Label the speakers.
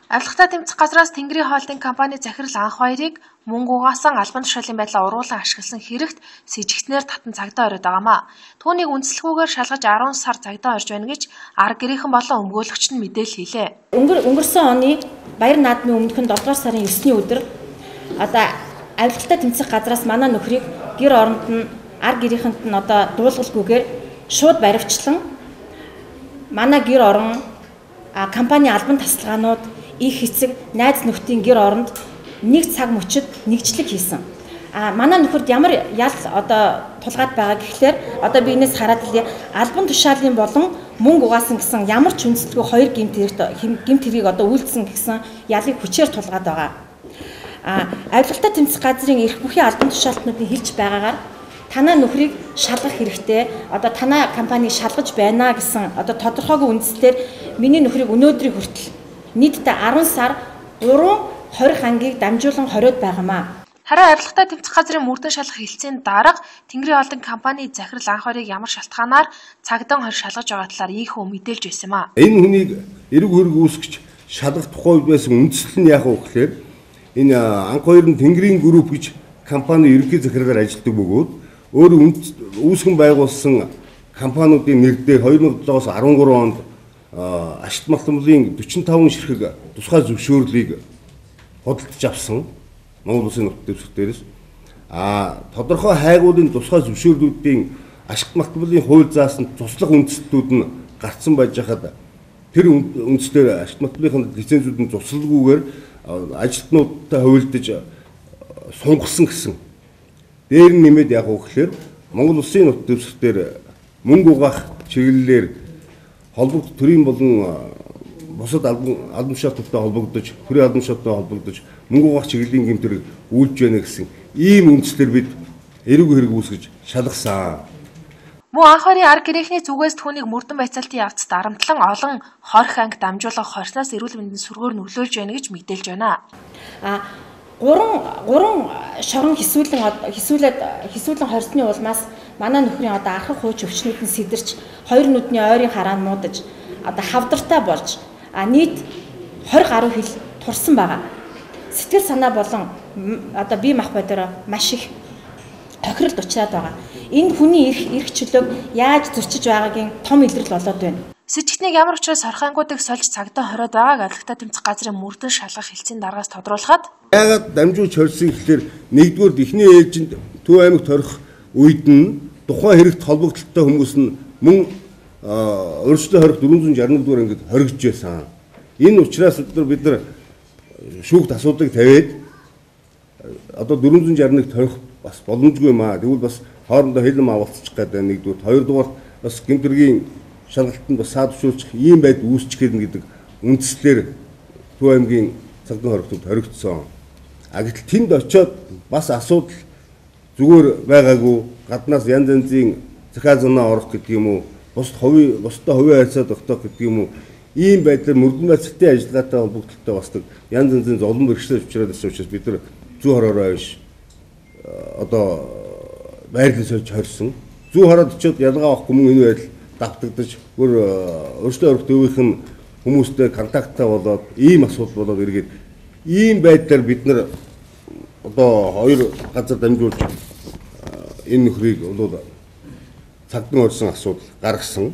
Speaker 1: Авилгатай тэмцэх газраас Тэнгэрийн хоолтын компани захирал Анхбаярыг мөнгө угаасан албан тушаалын байдлаа уруулан ашигласан хэрэгт сэжигтнээр татан цагдаа ороод байгаамаа. Түүнийг үндэслэлгүйгээр шалгаж 10 сар цагдаа орж байна гэж арга гэрийнхэн болон өмгөөлөгч нь мэдээлэл хийлээ.
Speaker 2: Өнгөрсөн оны Баяр наадмын өмнөхөн 7 дугаар сарын 9-ний өдөр одоо авилгатай тэмцэх газраас манай нөхрийг гэр оронд нь арга гэрийнхэнд нь одоо дуулгалгүйгээр шууд баривчлан манай гэр орон компани албан тасалгаанууд их хэсэг найз нөхдийн гэр оронд нэг цаг мөчид нэгжлэг хийсэн. Манай нөхөрд ямар ял одоо тулгаад байгаа гэхлээр одоо би энэс хараад илээ албан тушаалын болон мөнгө угаасан гэсэн ямар ч үндэслэлгүй хоёр гэмт хэргийг одоо үйлдсэн гэсэн ялыг хүчээр тулгаад байгаа. Авилгатай тэмцэх газрын эрх бүхий албан тушаалтнуудын хэлж байгаагаар танаа нөхрийг шалгах хэрэгтэй. Одоо танаа компаниг шалгаж байна гэсэн одоо тодорхойгүй үндслээр миний нөхрийг өнөөдрийг хүртэл нийтдээ 10 сар 3 20 ангийг дамжуулан хориод байгаамаа.
Speaker 1: Харин авилгатай тэмцэх газрын мөрдөн шалгах хэлтсийн дарга Тэнгэрийн хоолтын компани захирал Анхбаярыг ямар шалтгаанаар цагдaan хорь шалгаж байгаа талаар ийхүү мэдээлж байсан юм а.
Speaker 3: Энэ хүнийг эрэг хөрөг үүсгэж шалгах тухай үед байсан үндслэл нь яах вэ гэхээр энэ Анхбаяр нь Тэнгэрийн групп гэж компани ерөнхий захирлаар ажилладаг бөгөөд өөр үүсгэн байгуулсан компаниудын нэр дээр 2007-оос 13 онд ашигт малтмлын 45 ширхэг тусгай зөвшөөрлийг худалдаж авсан Монгол Улсын нутаг дэвсгэр дээрээс тодорхой хайгуулын тусгай зөвшөөрлүүдийн ашигт малтмлын хууль заасан туслах үндслүүд нь гарцсан байж хахад тэр үндслээр ашигт малтмлын лицензүүд нь туслалгүйгээр ажилтнуудтай хувилдаж сунгасан гэсэн. Дээр нь нэмээд яг уу гэхээр Монгол Улсын нутаг дэвсгэр дээр мөнгө угаах чиглэлээр холбогд төрийн болон бусад албан тушаалттай холбогдож, төрийн албан тушаалтай холбогдож мөнгө угаах чиглэлийн гэмт хэрэг үйлдэж байна гэсэн ийм үндслээр бид эрэг хэрэг үүсгэж шалгасан.
Speaker 1: Мөн Анхбаярын арга гэрээхний зүгээс түүнийг мөрдөн байцаалтын явц дарамтлан олон 20 анги дамжуулах хорсноос эрүүл мэндэд сөргөөр нөлөөлж байна гэж мэдээлж байна.
Speaker 2: Гурван шорон хэсүүлэн хорсны улмаас манай нөхрийн одоо архаг хууч өвчнүүд нь сэдэрч хоёр нүдний ойрын хараа муудаж одоо хавдартай болж нийт 20 гаруй хил турсан байгаа. Сэтгэл санаа болон одоо бие махбодороо маш их тохиролд учраад байгаа. Энэ хүний эрх чөлөөг яаж зөрчиж байгаагийн том илрэл болоод байна.
Speaker 1: Сэжигтнийг ямар учраас сорхонгуудыг сольж цагдаа хориод байгааг авилгатай тэмцэх газрын мөрдөн шалгах хэлтсийн даргаас тодруулахад
Speaker 3: яагаад дамжуулж хорьсон гэхлээр нэгдүгээр эхний ээлжинд Төв аймагт хорих үед нь тухайн хэрэгт холбогдлолтой хүмүүс нь мөн урьдчилан хорих 461 дугаар ангид хоригдож байсан. Энэ учраас бид нар шүүхт асуудлыг тавиад одоо 461-т хорих бас боломжгүй юм аа. Тэгвэл бас хоорондоо хилэм авалцчих гэдэг нэгдүгээр, хоёрдугаар бас гэмт хэргийн шалгалтанд бас саадвшуулчих ийм байдал үүсчих гэдэг үндслээр Төв аймгийн цагдаа хоригтод хоригдсон. Гэтэл тэнд очиод бас асуудал зүгээр байгаагүй, гаднаас янз янзын захиа занаа орох гэдэг юм уу, бусдад хувийн харьцаа тогтоох гэдэг юм уу, ийм байдлаар мөрдөн байцаалтын ажиллагаатай холбогдлолтой бас янз янзын зовлон бэрхшээл учраад ирсэн учраас бид нар зүү хороороо биш одоо байрлал сольж хорьсон. Зүү хороод очиод ялгаа авахгүй мөн энэ байдал давтагдаж өөр өршлөө орох төвийнх нь хүмүүстэй контакттай болоод ийм асуудал болоод эргээд ийм байдлаар бид нар одоо хоёр газар дамжуулж энэ нөхрийг бол цагдан орсон асуудал гаргасан.